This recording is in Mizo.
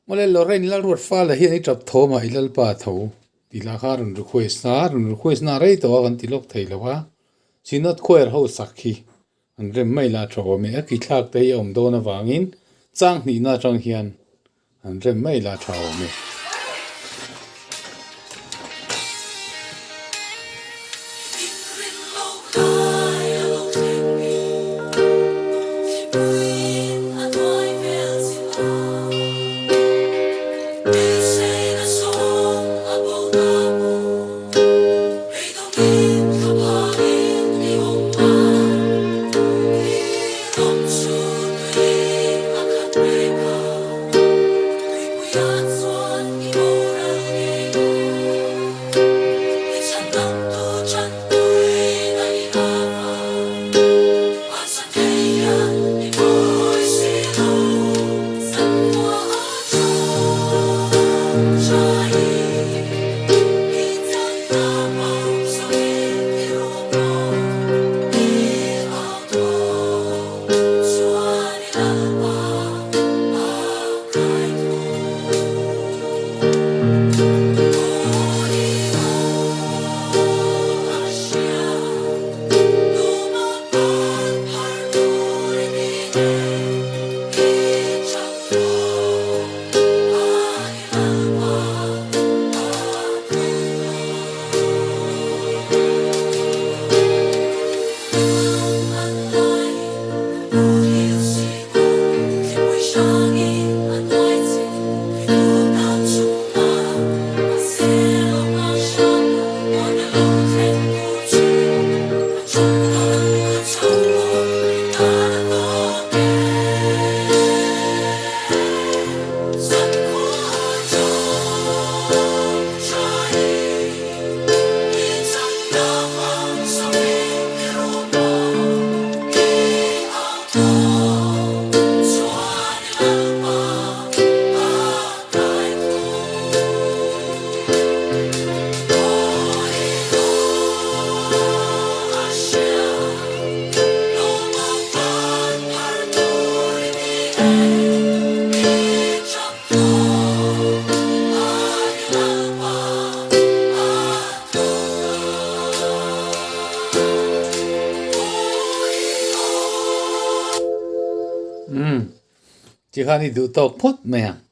Mawle Lorraine Lalruat fala hian i tap thawm a i Lalpa tho tih lah kha a rawn request a, a rawn request na rei tawh a kan ti lawk thei lo a, Synod Choir ho sak hi an rem mai lah tha awm e, a ki thlak te hi a awm dawn avangin chang hnihna atang hian an rem mai lah tha awm e. Umm, tikhan i duh tawk phawt mai ang.